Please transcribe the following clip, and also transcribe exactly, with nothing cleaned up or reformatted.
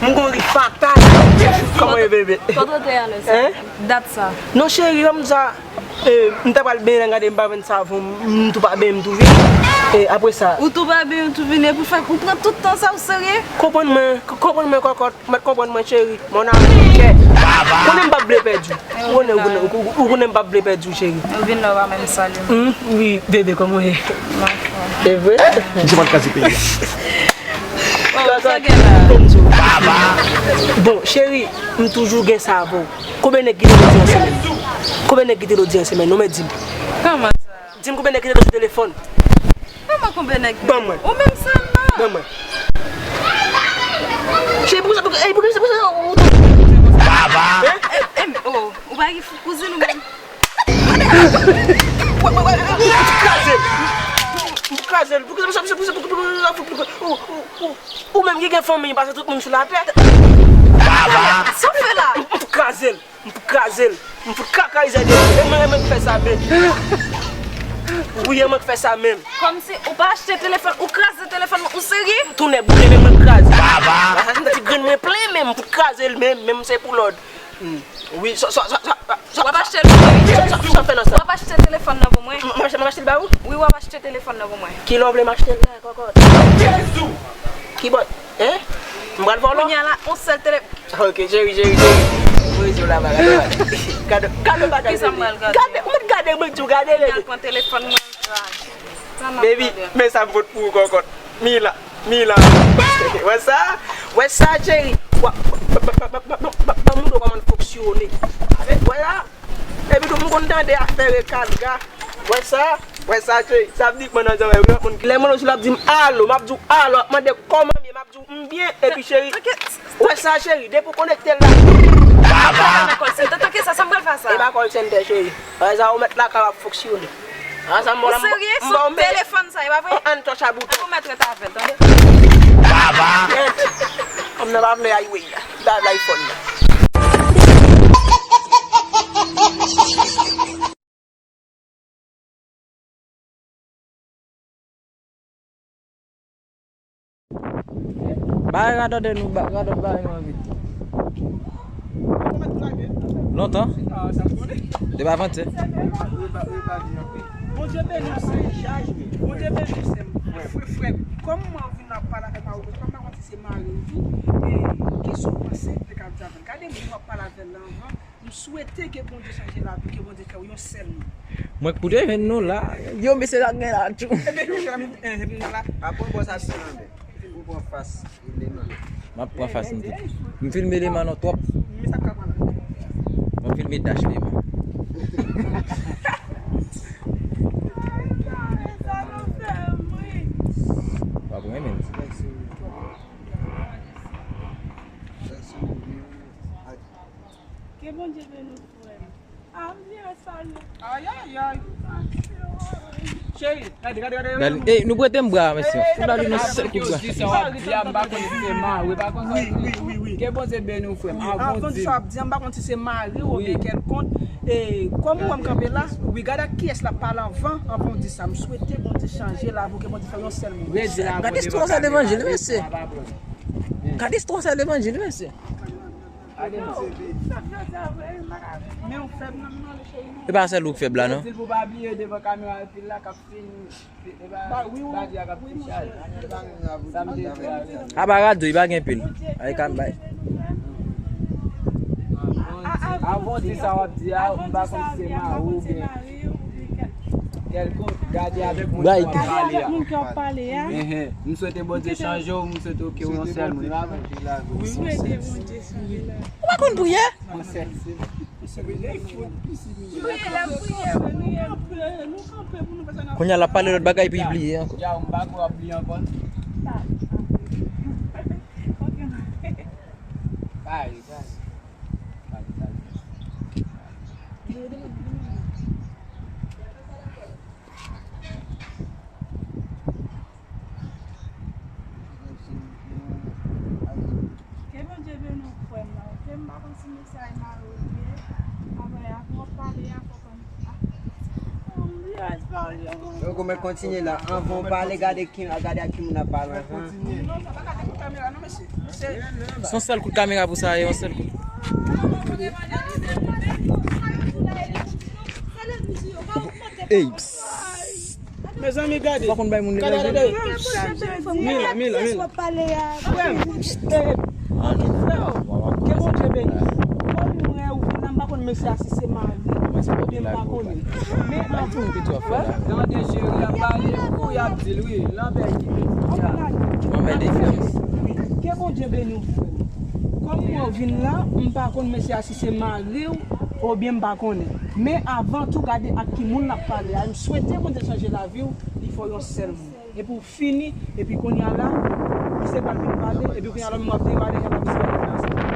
M gon ri fatal. Kòman ye, bebe? Kote w te alè sa? Hein? Dat sa. Non, cheri, ban m sa. Eh, m ta pral benyen, gade m pa jwenn savon, m tou pa benyen, m tou vini. Eh, apre sa. Ou tou pa benyen, ou tou vini, epi w fè, ou pran tout tan sa, ou serye? Konprann mwen, k-, konprann mwen, kòkòt, mèt konprann mwen, cheri, mon amour, kè. Konnen m p ap vle pèdi w. Ou konnen, ou konnen, ou konnen m p ap vle pèdi w, cheri. Ou vin la, ou pa menm salye m. Hmm, wi, bebe, kòman w ye? M anfòm. E vre? Misye pral kraze peyi a. Oh, sa gen la? Bon, cheri, m toujou gen sa avè w. Konbyen nèg ki te dwe di an semèn? Konbyen nèg ki te dwe di an semèn? Non, men di m. Kòman sa? Di m konbyen nèg ki te dwe sou telefòn. Kòman konbyen nèg? Ban mwen. Ou menm sèlman. Ban mwen. Cheri, poukisa, poukisa, poukisa, poukisa, ou... Baba. Hein? Eh, eh, oh, ou pa gen kouzin ou menm? Wè, wè, wè, wè, m kraze l. M kraze l. Poukisa, poukisa, poukisa, poukisa, poukisa, ou, ou, ou, ou menm ki gen fanmi, pase tout moun sou latè. Baba. Sa w fè la? M kraze l. M kraze l. M fout kaka izay de. E mwen, e mwen k fè sa menm. Wi, e mwen k fè sa menm. Kòmsi ou pa achte telefòn, ou kraze telefòn mwen, ou serye? Tounen boule, men mwen kraze. Baba. Asasen ti grenn mwen plen, men m fout kraze l, men, men se pou lòd. Hmm. Wi, sa, sa, sa, sa, sa, w ap achte l pou mwen, wi. Sa, sa, sa w fè nan sa? W ap achte telefòn nan pou mwen. M, m, m achte l ba ou? Wi, w ap achte telefòn nan pou mwen. Kilè w vle m achte l la, kòkòt? Jezi! Ki bò? Hein? M pral vòlò? Kounye a la, on sèl tele- Ok, cheri, cheri, cheri. Mwen rezo la, gade, gade. Gade, gade bagay. Kisa m pral gade? Gade, ou mèt gade, mwen di w gade, bebe. Kounye a l pran telefòn mwen, l kraze. Sa m ap gade. Baby, men sa m pot pou ou, kòkòt. Mila, Mila. Wè sa? Wè sa, cheri? Ban m montre w kòman l fonksyone. Wè la? Epi tou, m konn tande afè rekalga. Wè sa? Wè sa, cheri? Sa ap di k mwen nan zòrèy, wi, moun ki lè mwen sou l ap di m alo, m ap di w alo, ap mande kòman m ye, m ap di w m byen, epi cheri. Wè sa, cheri? Depi w konekte l la. Baba! Nan call center, tanke sa, sa m pral fè sa? E pa call center, cheri. Wè sa, ou mèt lakay w ap fonksyone. Ou serye? Sou telefòn sa, e pa vre? An touch a bouton. Ou mèt ret avè l, tande? Baba! Kòm nan pa vle ay wey la. Ba l iPhone la. Ba radòtè nou, ba radòt ba nou anvi. Lontan? Depi avantyè. Bondye beni w, sè. Bondye beni w, sè m. Frè, frè m. Kòm mwen vin ap pale avèk Mario, kòm m pa konn si se mari w tou, e, kisa w panse de k ap di avè l? Gade moun w ap pale avè l la anvan. M swete ke Bondye chanje lavi w, ke Bondye fè w yon sèl moun. Mwen k pou te jwenn nou la. Yo, mesye, sa gen la tjou. Ebyen, nou jwenn, eh, ebyen, la. Pa pran bò sa sou nan men. Ou pran fas, e men nan. M ap pran fas m tou. M filme Lema non twòp. Men sa k ap pran la. M ap filme Dash Lema. W ap renmen. Ke Bondye beni w, frè m. A, m byen, salye. Ayayay. Cheri, gade, gade, gade, gade. Ey, nou prete m bra, mesye. Fouda li nan sèl kout bra. Di sa w ap di a, m pa konn si se mari, pa konn sa. Wi, wi, wi, wi. Ke Bondye beni w, frè m. Avan w di sa w ap di a, m pa konn si se mari w oubyen kèlkonk. E, kòm ou wè m kanpe la, wi, gade ak kiyès l ap pale anvan, anvan w di sa. M swete Bondye chanje lavi w, ke Bondye fè yon sèl moun. Gade istwa sa levanjil, mesye. Gade istwa sa levanjil, mesye. E pa sèl ou k fèb la, non. Apa radyo, li pa gen pil. Ay, kan bay. Avan w di sa w ap di a, m pa konn si se mari w oubyen kèlkonk, gade avèk moun ki w ap pale a. Moun ki w ap pale a. Enhen. M swete Bondye chanje w, m swete w ke w yon sèl moun. Wi, wi. Ou pa konn priye? Kounye a l ap pale lòt bagay epi l bliye ankò. Ya, m pa kwè w ap bliye ankò. Ok, man. Yo, kòman kontinye la? Anvan w pale, gade ki, gade ak ki moun ap pale anvan. Se yon sèl kout kamera pou sa, yon sèl kout. Ey, psst. Mezanmi, gade. Pa konn bay moun Gade, lè. gade. Mila, Mila, Mila. Pale a. Frè m, eh, eh, frè m, ke Bondye beni. Mwen, mwen, ou konn, m pa konn mesye a si se mari, oubyen m pa konnen. Men anvan, Tande cheri ap pale, kou y ap di l, wi, lanbè ki ke Bondye beni w, frè m. Kòm mwen vin la, m pa konn mesye a si se mari w, oubyen m pa konnen. Men avan tou, gade ak ki moun l ap pale a. M swete Bondye chanje lavi w, li fè w yon sèl moun. Epi w fini, epi kounye a la, misye pral vin pale, epi kounye a la, m ap devale, jan l ap di.